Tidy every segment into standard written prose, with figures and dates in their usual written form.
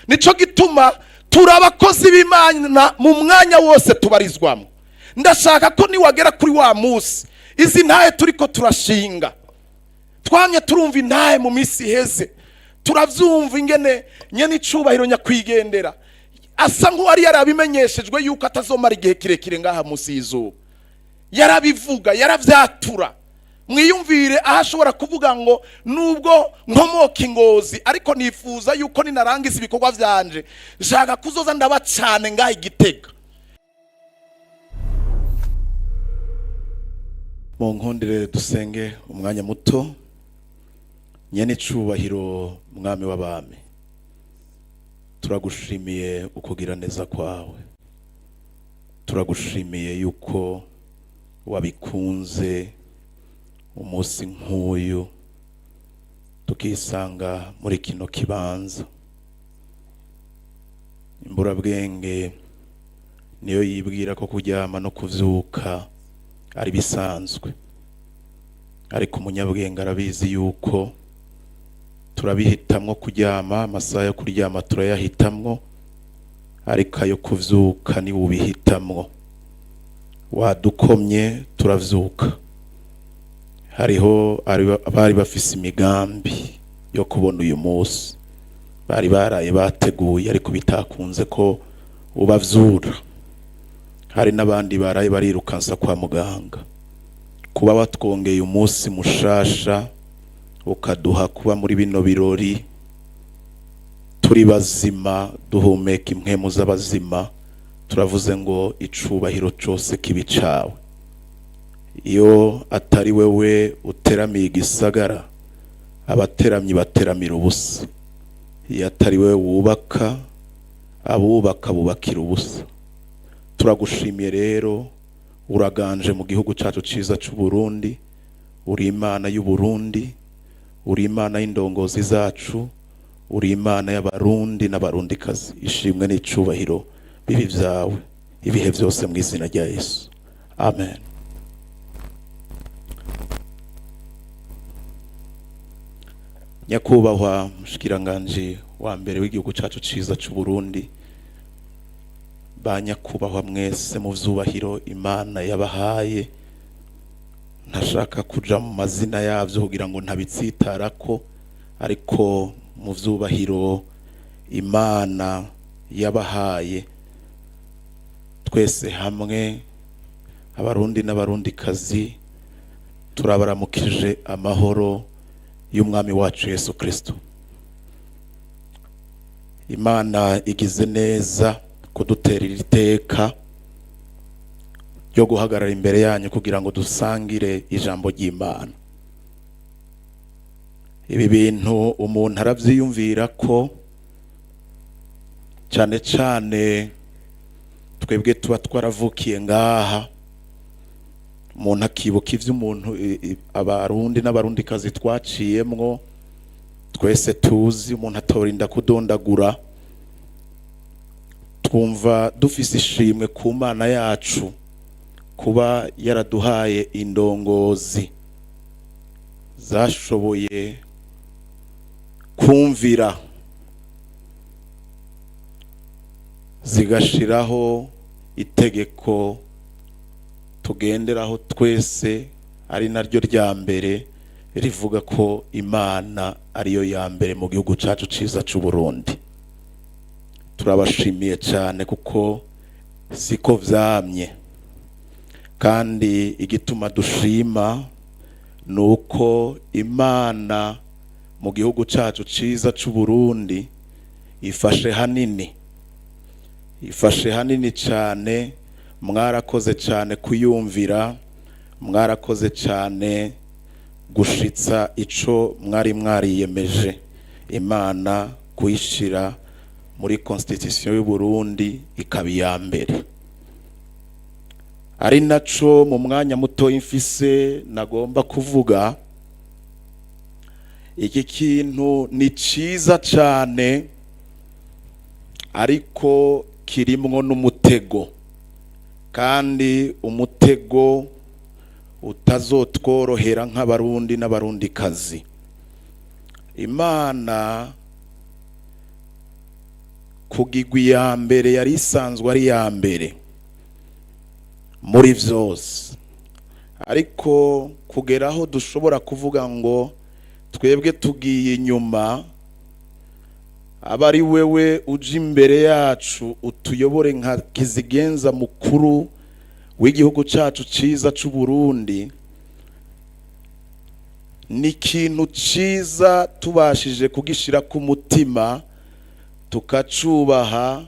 Nico gituma turi abakozi b'Imana mu mwanya wose tubarizwamo. Ndashaka ko niwagera kuri wa munsi, izi ntahe turiko turashinga, twamye turumva intahe mu minsi iheze, turavyumva ingene nyene icubahiro nyakwigendera asa nk'uwari yarabimenyeshejwe yuko atazomara igihe kirekire ngaha munsi y'izuba. Yarabivuga, yaravyatura. Mwiyumvire aho ashobora kuvuga ngo: "Nubwo nkomoka ingozi, ariko nifuza yuko ninarangiza ibikorwa vyanje, nshaka kuzoza ndaba cane ngaha Igitega." Mu nkundire dusenge umwanya muto. Nyene icubahiro, Mwami w'abami, turagushimiye ukugira neza kwawe, turagushimiye yuko wabikunze umunsi nk'uyu tukisanga muri kino kibanza. Imburabwenge niyo yibwira ko kuryama no kuvyuka ari bisanzwe, ariko umunyabwenge arabizi yuko turabihitamwo kuryama. Amasaha yo kuryama turayahitamwo, ariko ayo kuvyuka ni ubihitamwo. Wadukomye turavyuka. Hariho abari bafise imigambi yo kubona uyu munsi, bari baraye bateguye, ariko bitakunze ko ubavyura. Hari n'abandi baraye barirukansa kwa muganga. Kuba watwongeye umunsi mushasha, ukaduha kuba muri bino birori turi bazima, duhumeka impwemu z'abazima, turavuze ngo icubahiro cose kibi cawe. Iyo atari wewe uteramiye igisagara, abateramyi bateramira ubusa. Iyo atari wewe wubaka, abubaka bubakira ubusa. Turagushimiye rero, uraganje mu gihugu cacu ciza c'u Burundi. Uri Imana y'u Burundi, uri Imana y'indongozi zacu, uri Imana y'Abarundi n'Abarundikazi. Ishimwe n'icubahiro bibi vyawe ibihe byose, mu izina rya Yesu, amen. Nyakubahwa mushikiranganji wa mbere w'igihugu cacu ciza c'u Burundi, ba nyakubahwa mwese mu vyubahiro Imana yabahaye, ntashaka kuja mu mazina yavyo kugira ngo ntabitsitarako, ariko mu vyubahiro Imana yabahaye, twese hamwe Abarundi n'Abarundikazi turabaramukije amahoro y'Umwami wacu Yesu Kristo. Imana igize neza kuduterera iteka ryo guhagarara imbere yanyu kugira ngo dusangire ijambo ry'Imana. Ibi bintu umuntu aravyiyumvira ko cyane cyane twebwe tuba twaravukiye ngaha, umuntu akibuka ivyo umuntu Abarundi n'Abarundikazi twaciyemwo twese tuzi, umuntu atorinda kudondagura. Twumva dufise ishimwe ku Mana yacu kuba yaraduhaye indongozi zashoboye kumvira, zigashiraho itegeko tugenderaho twese, ari naryo rya mbere rivuga ko Imana ariyo ya mbere mu gihugu cacu ciza c'u Burundi. Turabashimiye cyane kuko siko vyamye, kandi igituma dushima ni uko Imana mu gihugu cacu ciza c'u Burundi ifashe hanini, ifashe hanini cyane. Mwarakoze cyane kuyumvira, mwarakoze cyane gushitsa ico mwari mwariyemeje, Imana kuyishira muri constitution y'u Burundi ikaba iya mbere. Ari naco mu mwanya muto mfise nagomba kuvuga. Iki kintu ni ciza cane, ariko kirimwo n'umutego, kandi umutego utazotworohera nk'Abarundi n'Abarundikazi. Imana Kugigwa iya mbere yari isanzwe ari iya mbere muri vyose, ariko kugera aho dushobora kuvuga ngo twebwe tugiye inyuma, aba ari wewe uje imbere yacu utuyobore nka kizigenza mukuru w'igihugu cacu ciza c'u Burundi, ni ikintu ciza tubashije kugishira ku mutima, tukacubaha,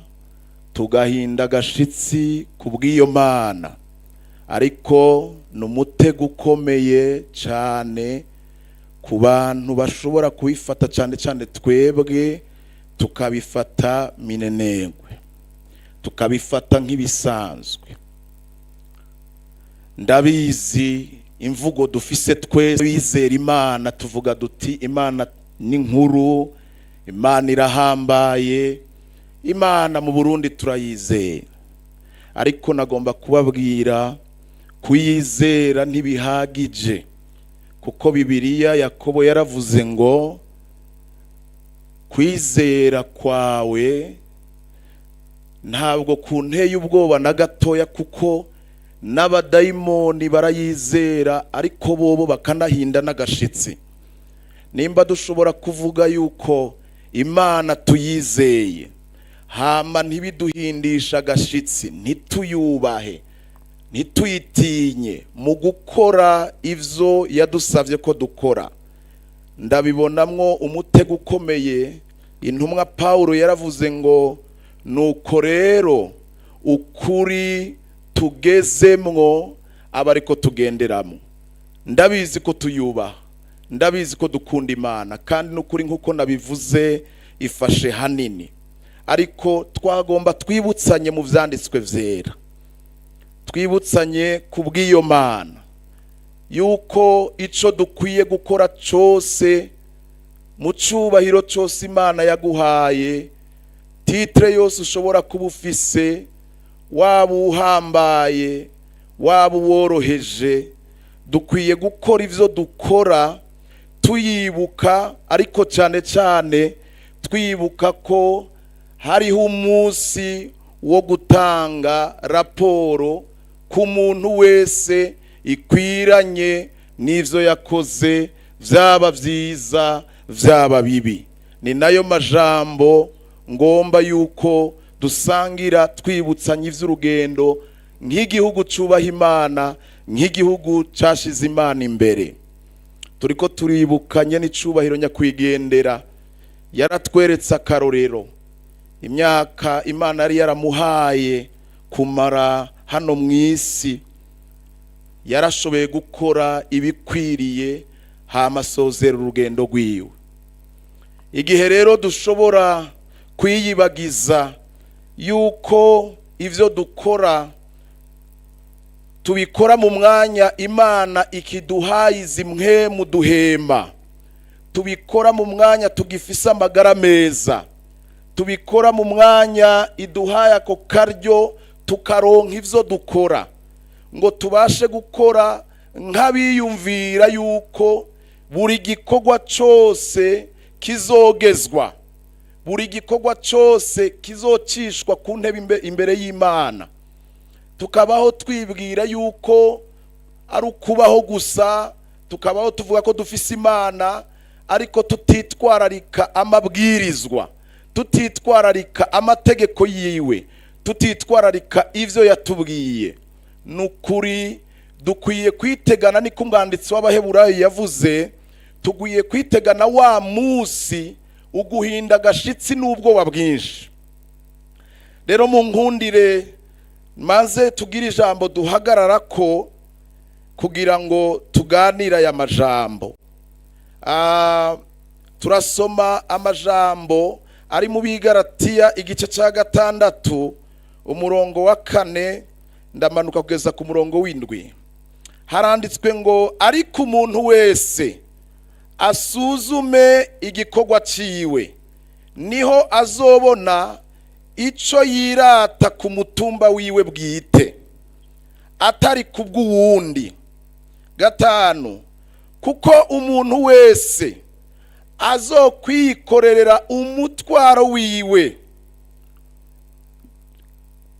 tugahinda agashitsi ku bw'iyo Mana. Ariko ni umutego ukomeye cyane ku bantu bashobora kubifata, cyane cyane twebwe tukabifata minenegwe, tukabifata nk'ibisanzwe. Ndabizi, imvugo dufise twese bizera Imana, tuvuga duti: "Imana ni nkuru, Imana irahambaye, Imana mu Burundi turayizera." Ariko nagomba kubabwira, kuyizera ntibihagije, kuko Bibiliya, Yakobo yaravuze ngo kwizera kwawe ntabwo kunteye ubwoba na gatoya, kuko n'abadayimoni barayizera, ariko bobo bakanahinda n'agashitsi. Nimba dushobora kuvuga yuko Imana tuyizeye, hama ntibiduhindisha agashitsi, ntituyubahe, ntituyitinye mu gukora ivyo yadusavye ko dukora, ndabibonamwo umutego ukomeye. Intumwa Pawulo yaravuze ngo: "Nuko rero ukuri tugezemwo aba ariko tugenderamo." Ndabizi ko tuyubaha, ndabizi ko dukunda Imana, kandi n'ukuri nk'uko nabivuze ifashe hanini. Ariko twagomba twibutsanye mu vyanditswe vyera, twibutsanye ku bw'iyo Mana yuko ico dukwiye gukora cose, mu cubahiro cose Imana yaguhaye, titre yose ushobora kuba ufise, waba uhambaye, waba uworoheje, dukwiye gukora ivyo dukora tuyibuka, ariko cyane cyane twibuka ko hariho umunsi wo gutanga raporo ku muntu wese ikwiranye n'ivyo yakoze, vyaba vyiza, vyaba bibi. Ni nayo majambo ngomba yuko dusangira, twibutsanya ivy'urugendo nk'igihugu cubaha Imana, nk'igihugu cashize Imana imbere. Turiko turibukanye n'icubahiro nyakwigendera yaratweretse akarorero. Imyaka Imana yari yaramuhaye kumara hano mu isi, yarashoboye gukora ibikwiriye, hama asozera urugendo rwiwe. Igihe rero dushobora kwiyibagiza yuko ivyo dukora tubikora mu mwanya Imana ikiduhaye izi mpwemu duhema, tubikora mu mwanya tugifise amagara meza, tubikora mu mwanya iduhaye ako karyo tukaronka ivyo dukora, ngo tubashe gukora nk'abiyumvira yuko buri gikorwa cose kizogezwa, buri gikorwa cose kizocishwa ku ntebe imbere y'Imana, tukabaho twibwira yuko ari ukubaho gusa, tukabaho tuvuga ko dufise Imana, ariko tutitwararika amabwirizwa, tutitwararika amategeko yiwe, tutitwararika ivyo yatubwiye, ni ukuri dukwiye kwitegana. Niko umwanditsi w'Abaheburayo yavuze, tugwiye kwitegana wa munsi uguhinda agashitsi n'ubwoba bwinshi. Rero mu nkundire maze tugire ijambo duhagarara ko kugira ngo tuganire aya majambo. Turasoma amajambo ari mu Bigaratiya igice cya 6, umurongo wa 4, ndamanuka kugeza ku murongo w'7. Haranditswe ngo: "Ariko umuntu wese asuzume igikorwa ciwe, niho azobona ico yirata ku mutumba wiwe bwite, atari kubw'uwundi. 5, kuko umuntu wese azokwikorerera umutwaro wiwe."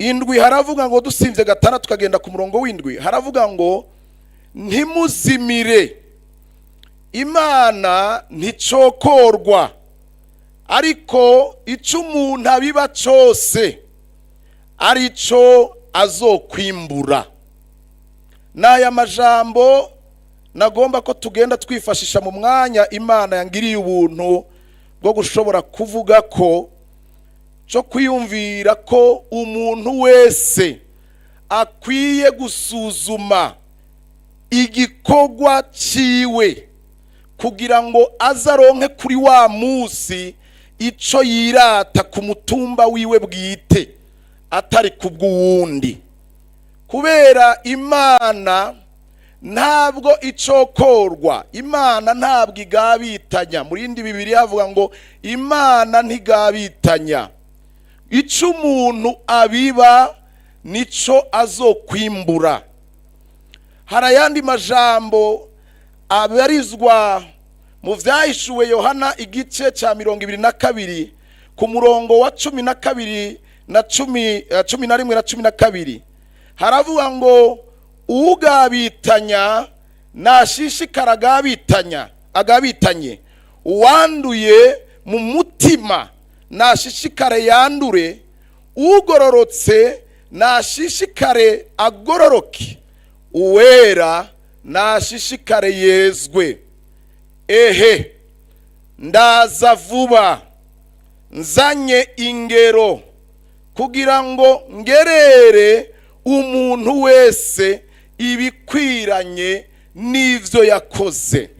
Indwi haravuga ngo, dusimvye gatandatu tukagenda ku murongo w'indwi, haravuga ngo: "Ntimuzimire, Imana nticokorwa, ariko icyo umuntu abiba cyose arico azokwimbura." N'aya majambo nagomba ko tugenda twifashisha mu mwanya Imana yangiriye ubuntu bwo gushobora kuvuga ko cyo kwiyumvira ko umuntu wese akwiye gusuzuma igikorwa ciwe kugira ngo aze aronke kuri wa munsi ico yirata ku mutumba wiwe bwite, atari kubw'uwundi, kubera Imana ntabwo icokorwa, Imana ntabwo igabitanya. Mu rindi bibiri havuga ngo Imana ntigabitanya. Icyo umuntu abiba nico azokwimbura. Hari ayandi majambo abarizwa mu Byahishuwe Yohana, igice cya 22, ku murongo wa 12 na 11 na 12. Haravuga ngo: "Ugabitanya nashishikara agabitanya agabitanye, uwanduye mu mutima nashishikare yandure, ugororotse nashishikare agororoke, uwera nashishikare yezwe. Ehe, ndaza vuba, nzanye ingero kugira ngo ngerere umuntu wese ibikwiranye n'ibyo yakoze."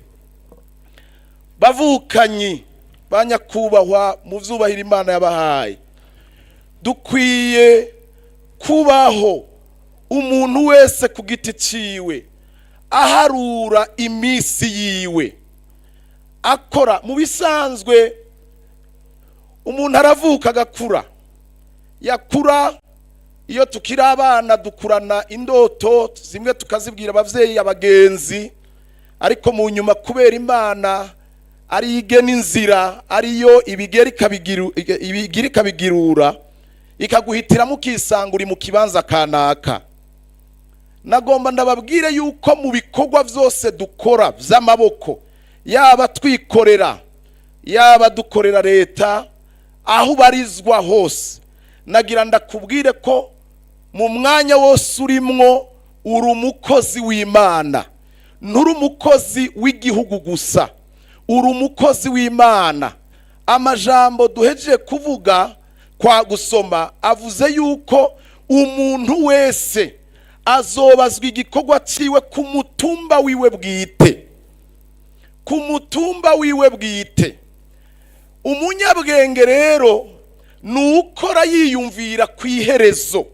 Bavukanyi ba nyakubahwa, mu byubahiro Imana yabahaye, dukwiye kubaho umuntu wese ku giti ciwe aharura iminsi yiwe akora. Mu bisanzwe umuntu aravuka, agakura. Yakura, iyo tukiri abana dukurana indoto, zimwe tukazibwira ababyeyi, abagenzi, ariko mu nyuma, kubera Imana ari igena inzira, ariyo ibigera ibigira ikabigirura, ikaguhitiramo, ukisanga uri mu kibanza kanaka. Nagomba ndababwire yuko mu bikorwa byose dukora by'amaboko, yaba twikorera, yaba dukorera leta, aho ubarizwa hose, nagira ndakubwire ko mu mwanya wose urimwo uri umukozi w'Imana. Nturi umukozi w'igihugu gusa, uri umukozi w'Imana. Amajambo duhejeje kuvuga kwa gusoma avuze yuko umuntu wese azobazwa igikorwa ciwe ku mutumba wiwe bwite, ku mutumba wiwe bwite. Umunyabwenge rero ni ukora yiyumvira ku iherezo,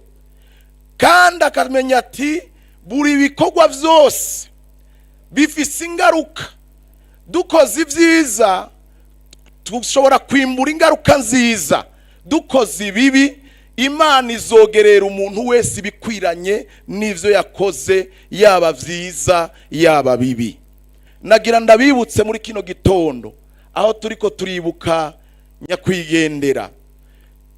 kandi akamenya ati buri bikorwa byose bifise ingaruka. Dukoze ibyiza dushobora kwimbura ingaruka nziza, dukoze ibibi Imana izogerera umuntu wese ibikwiranye n'ibyo yakoze, yaba byiza, yaba bibi. Nagira ndabibutse muri kino gitondo, aho turi ko turibuka nyakwigendera.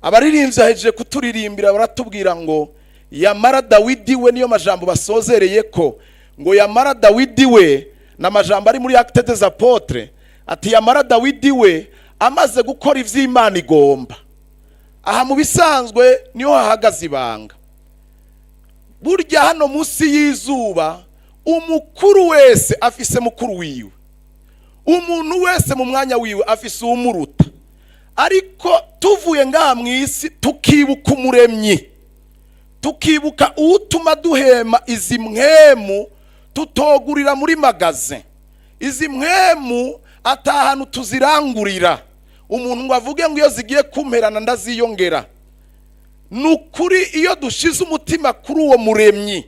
Abaririmbyi bahejeje kuturirimbira, baratubwira ngo yamara Dawidi we, niyo majambo basozereye ko ngo yamara Dawidi we, ni amajambo ari muri Actes des Apôtres, ati yamara Dawidi we amaze gukora iby'Imana igomba. Aha mu bisanzwe niho hahagaze ibanga. Burya hano munsi y'izuba umukuru wese afise mukuru wiwe, umuntu wese mu mwanya wiwe afise uwumuruta. Ariko tuvuye ngaha mu isi tukibuka Umuremyi, tukibuka uwutuma duhema izi mpwemu tutogurira muri magasin, izi mpwemu atahantu tuzirangurira, umuntu ngo avuge ngo iyo zigiye kumperana ndaziyongera. Ni ukuri, iyo dushize umutima kuri uwo Muremyi,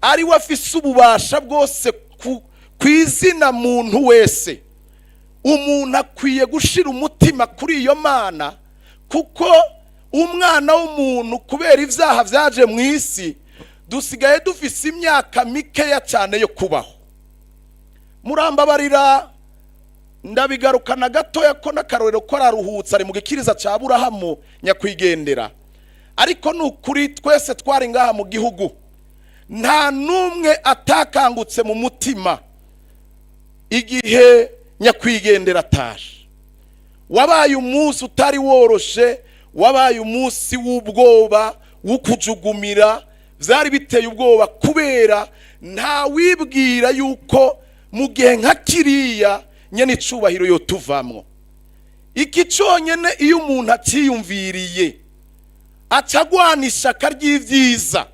ari we afise ububasha bwose ku izina muntu wese, umuntu akwiye gushira umutima kuri iyo Mana, kuko umwana w'umuntu, kubera ibyaha byaje mu isi, dusigaye dufise imyaka mikeya cyane yo kubaho. Murambabarira, ndabigarukana gatoya ko n'akarorero ko araruhutse, ari mu gikiriza cya Burahamu nyakwigendera. Ariko ni ukuri, twese twari ngaha mu gihugu, nta n'umwe atakangutse mu mutima igihe nyakwigendera ataje. Wabaye umunsi utari woroshe, wabaye umunsi w'ubwoba, wo kujugumira. Byari biteye ubwoba kubera nta wibwira yuko mu gihe nka kiriya nyene icubahiro yotuvamwo. Iki cyonyine, iyo umuntu akiyumviriye, acagwana ishyaka ry'ibyiza,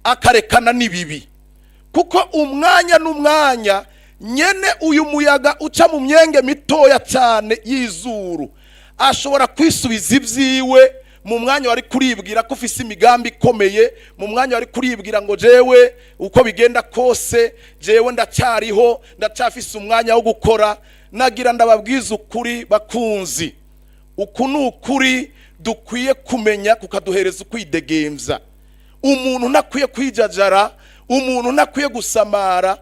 akarekana n'ibibi, kuko umwanya n'umwanya nyene uyu muyaga uca mu myenge mitoya cyane y'izuru ashobora kwisubiza ibyiwe mu mwanya wari kuribwira ko ufise imigambi ikomeye, mu mwanya wari kuribwira ngo jewe uko bigenda kose, jewe ndacyariho, ndacyafise umwanya wo gukora. Nagira ndababwiza ukuri, bakunzi, uku ni ukuri dukwiye kumenya kukaduhereza ukwidegembya. Umuntu ntakwiye kwijajara, umuntu ntakwiye gusamara,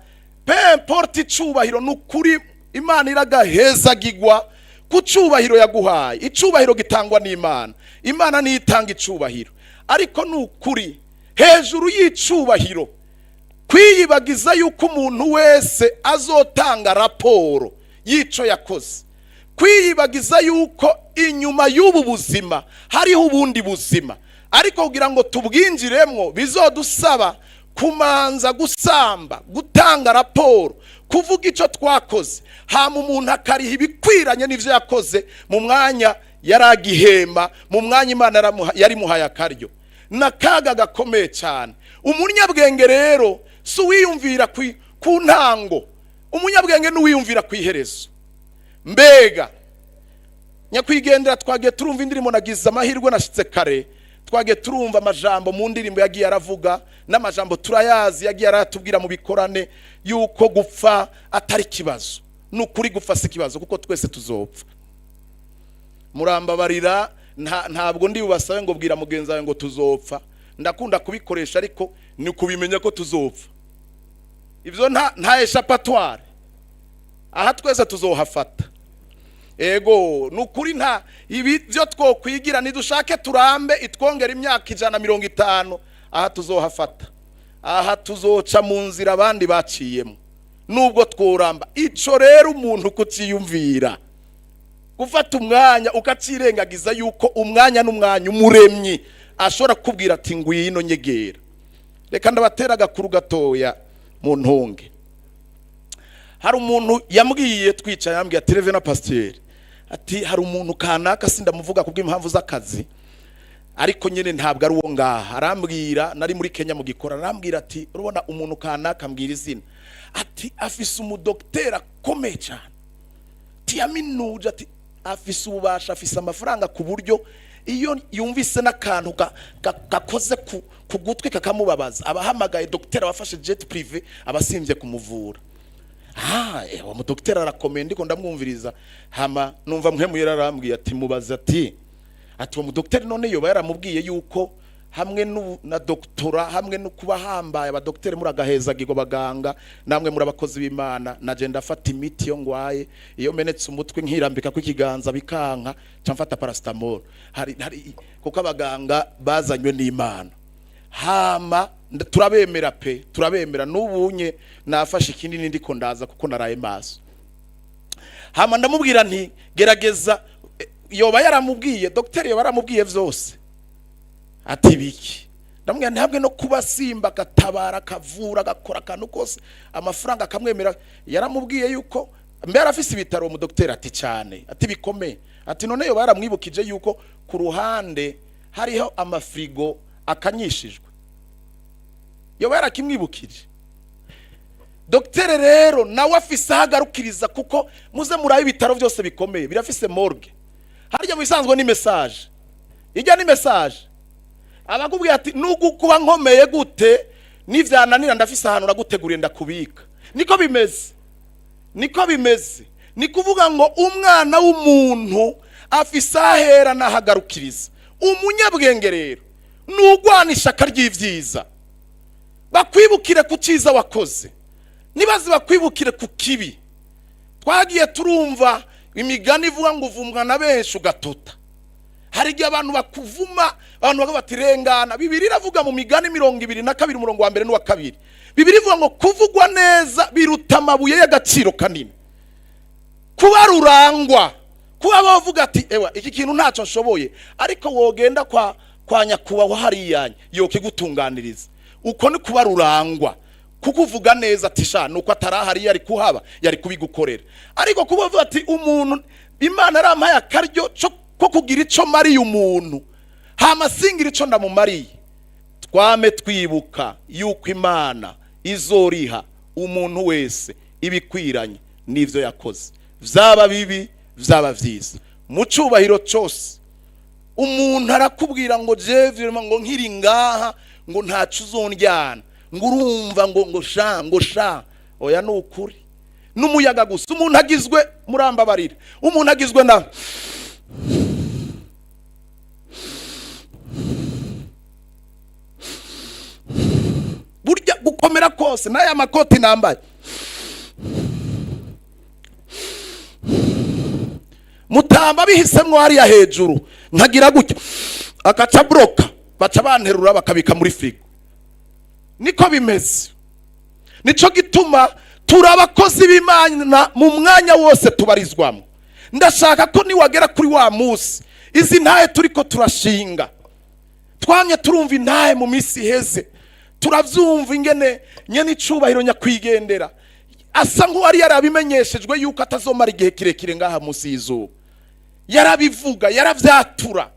peu importe icubahiro. Ni ukuri, Imana iragahezagigwa ku cyubahiro yaguhaye. Icubahiro gitangwa n'Imana, Imana niyo itanga icubahiro. Ariko ni ukuri, hejuru y'icubahiro, kwiyibagiza yuko umuntu wese azotanga raporo y'icyo yakoze, kwiyibagiza yuko inyuma y'ubu buzima hariho ubundi buzima, ariko kugira ngo tubwinjiremo bizodusaba kumanza gusamba, gutanga raporo, kuvuga icyo twakoze, hama umuntu akariha ibikwiranye n'ibyo yakoze mu mwanya yari agihema, mu mwanya Imana yarimuhaye akaryo. Ni akaga gakomeye cyane. Umunyabwenge rero si uwiyumvira ku ntango, umunyabwenge ni uwiyumvira ku iherezo. Mbega nyakwigendera, twagiye turumva indirimbo, nagize amahirwe nashyitse kare, twagiye turumva amajambo mu ndirimbo yagiye aravuga, n'amajambo turayazi yagiye aratubwira mu bikorane yuko gupfa atari ikibazo. Ni ukuri, gupfa si ikibazo kuko twese tuzopfa. Murambabarira, ntabwo ndi bubasabe ngo bwira mugenzi wawe ngo tuzopfa. Ndakunda kubikoresha, ariko ni ukubimenya ko tuzopfa. Ibyo nta échappatoire, aha twese tuzohafata. Ego, ni ukuri, nta ibi byo twokwigira. Nidushake turambe, itwongera imyaka 150, aha tuzohafata, aha tuzoca mu nzira abandi baciyemo nubwo tworamba. Ico rero umuntu kuciyumvira, gufata umwanya ukacirengagiza yuko umwanya n'umwanya umuremyi ashobora kukubwira ati ngwino nyegera. Reka ndabatera agakuru gatoya mu ntunge. Hari umuntu yambwiye, twicaye, yambwiye ati: "Révérend pasiteri," ati, "hari umuntu kanaka, sindamuvuga kubw'impamvu z'akazi, ariko nyine ntabwo ari uwo ngaha." Arambwira, nari muri Kenya mu gikora, arambwira ati: "Urabona umuntu kanaka," ambwira izina, ati: "Afise umudogiteri akomeye cyane," ati: "yaminuje," ati: "afise ububasha, afise amafaranga, ku buryo iyo yumvise n'akantu gakoze ku gutwi kakamubabaza, abahamagaye dogiteri, abafashe jet privé, abasimbye kumuvura." Ah, uwo mudogiteri arakomeye. Ndiko ndamwumviriza, hama numva Mpwemu yararambwiye ati: "Mubaze," ati: "uwo mudogiteri none yoba yaramubwiye yuko hamwe na doctorat, hamwe no kuba hambaye, abadogiteri muri agahezagirwa, baganga namwe muri abakozi b'Imana, naje ndafata imiti iyo ngwaye, iyo menetse umutwe nkirambika ko ikiganza bikanka, nca mfata paracetamol, hari kuko abaganga bazanywe n'Imana." Hama turabemera pe, turabemera. N'ubunye nafashe ikindi ndiko ndaza kuko naraye maso. Hama ndamubwira nti: "Gerageza, yoba yaramubwiye, dogiteri yoba yaramubwiye vyose?" Ati: "Biki?" Ndamubwira nti: "Hamwe no kuba simba, agatabara, akavura, agakora akantu kose, amafaranga akamwemera, yaramubwiye yuko mbe yarafise ibitaro mu dogiteri?" Ati: "Cyane," ati: "bikomeye." Ati: "None yoba yaramwibukije yuko ku ruhande hariho amafirigo akanyishijwe? Yoba yarakimwibukije?" Dogiteri rero nawe afise aho agarukiriza, kuko muze murabe, ibitaro byose bikomeye birafise morgue. Harya mu bisanzwe ni message, ijya ni message, abakubwiye ati: "Nubwo kuba nkomeye gute, nivyananira ndafise ahantu naguteguriye ndakubika." Niko bimeze, niko bimeze. Ni kuvuga ngo umwana w'umuntu afise ahera n'ahagarukiriza. Umunyabwenge rero ni ugwana ishaka ry'ibyiza. Bakwibukire ku cyiza wakoze, nibaze bakwibukire ku kibi. Twagiye turumva imigani ivuga ngo uvumwa na benshi ugatota. Hari igihe abantu bakuvuma, abantu bakavuga bati rengana. Bibiri iravuga mu Migani 22, umurongo wa mbere n'uwa kabiri. Bibiri ivuga ngo kuvugwa neza biruta amabuye y'agaciro kanini. Kuba rurangwa, kuba bavuga ati ewa, iki kintu ntacyo nshoboye, ariko wogenda kwa nyakubahwa hariyanya yokigutunganiriza, uko ni kuba rurangwa. Kuko uvuga neza ati sha, nuko atarahari, yari kuhaba yari kubigukorera. Ariko kuba uvuga ati umuntu Imana arampaye akaryo ko kugira ico mariye umuntu, hama singira ico ndamumariye. Twame twibuka yuko Imana izoriha umuntu wese ibikwiranye n'ivyo yakoze, vyaba bibi, vyaba vyiza. Mu cubahiro cose, umuntu arakubwira ngo jewe ngo nkiri ngaha ngo ntaco uzondyana, ngo urumva ngo sha, ngo sha. Oya, ni ukuri, n'umuyaga gusa. Umuntu agizwe, murambabarira, umuntu agizwe na burya gukomera kose n'aya makoti nambaye. Mutamba bihisemwo hariya hejuru, nkagira gutya akaca buroka, baca banterura bakabika muri firigo. Niko bimeze. Nico gituma turi abakozi b'Imana mu mwanya wose tubarizwamo. Ndashaka ko niwagera kuri wa munsi, izi ntahe turiko turashinga, twamye turumva intahe mu minsi iheze, turavyumva ingene nyene icubahiro nyakwigendera asa nk'uwari yarabimenyeshejwe yuko atazomara igihe kirekire ngaha munsi y'izuba. Yarabivuga, yaravyatura.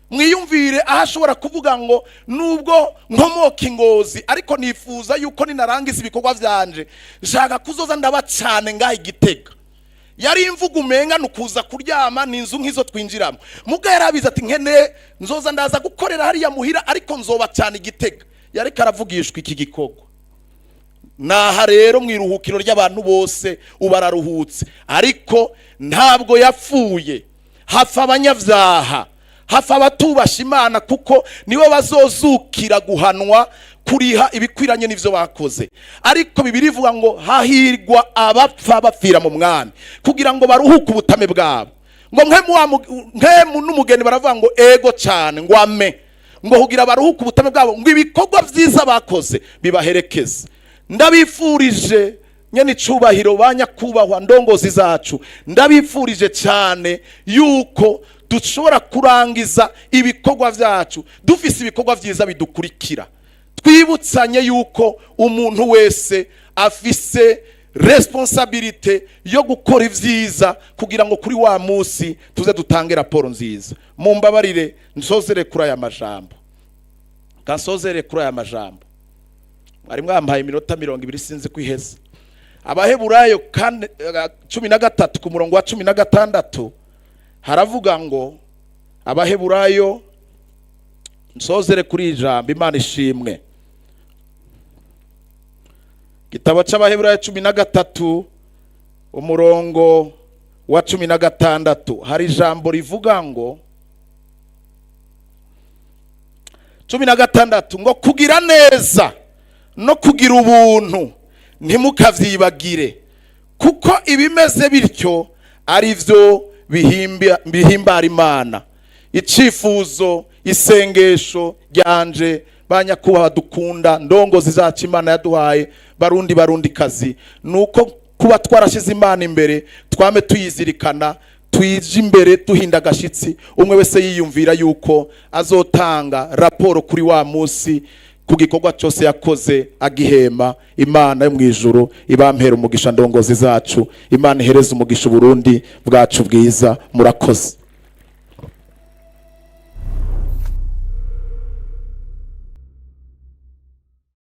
Mwiyumvire aho ashobora kuvuga ngo nubwo nkomoka ingozi, ariko nifuza yuko ninarangiza ibikorwa vyanje nshaka kuzoza ndaba cane ngaha Igitega. Yari imvugo umenga ni ukuza kuryama, ni inzu nk'izo twinjiramo. Muga yarabizi ati nkene nzoza ndaza gukorera hariya muhira, ariko nzoba cyane Igitega. Yariko aravugishwa iki gikorwa. Naha rero mu iruhukiro ry'abantu bose ubu araruhutse, ariko ntabwo yapfuye. Hapfa abanyabyaha, hapfa abatubasha Imana, kuko nibo bazozukira guhanwa, kuriha ibikwiranye n'ivyo bakoze. Ariko Bibiri ivuga ngo hahirwa abapfa bapfira mu Mwami, kugira ngo baruhuke ubutame bwabo. Ngo nkemu n'umugeni baravuga ngo ego cyane, ngo ame, ngo kugira baruhuke ubutame bwabo, ngo ibikorwa vyiza bakoze bibaherekeze. Ndabifurije, nyene icubahiro, ba nyakubahwa ndongozi zacu, ndabifurije cyane yuko dushobora kurangiza ibikorwa vyacu dufise ibikorwa vyiza bidukurikira. Twibutsanye yuko umuntu wese afise responsabilité yo gukora ivyiza, kugira ngo kuri wa munsi tuze dutange raporo nziza. Mumbabarire nsozere kuri aya majambo, kansozere kuri aya majambo. Mwari mwambaye iminota 20, sinzi kwiheza. Abaheburayo 13 ku murongo wa 16 haravuga ngo, Abaheburayo, nsozere kuri iri jambo, Imana ishimwe. Igitabo c'Abaheburayo 13, umurongo wa 16, hari ijambo rivuga ngo 16 ngo kugira neza no kugira ubuntu ntimukavyibagire, kuko ibimeze bityo ari byo bihimbara Imana. Icifuzo, isengesho ryanje, ba nyakubahwa dukunda, ndongozi zacu Imana yaduhaye, Barundi, Barundi kazi, nuko kuba twarashize Imana imbere, twame tuyizirikana, twije imbere duhinda agashitsi, umwe wese yiyumvira yuko azotanga raporo kuri wa munsi ku gikorwa cyose yakoze agihema. Imana yo mu ijuru ibampera umugisha, ndongozi zacu. Imana ihereze umugisha Uburundi bwacu bwiza. Murakoze.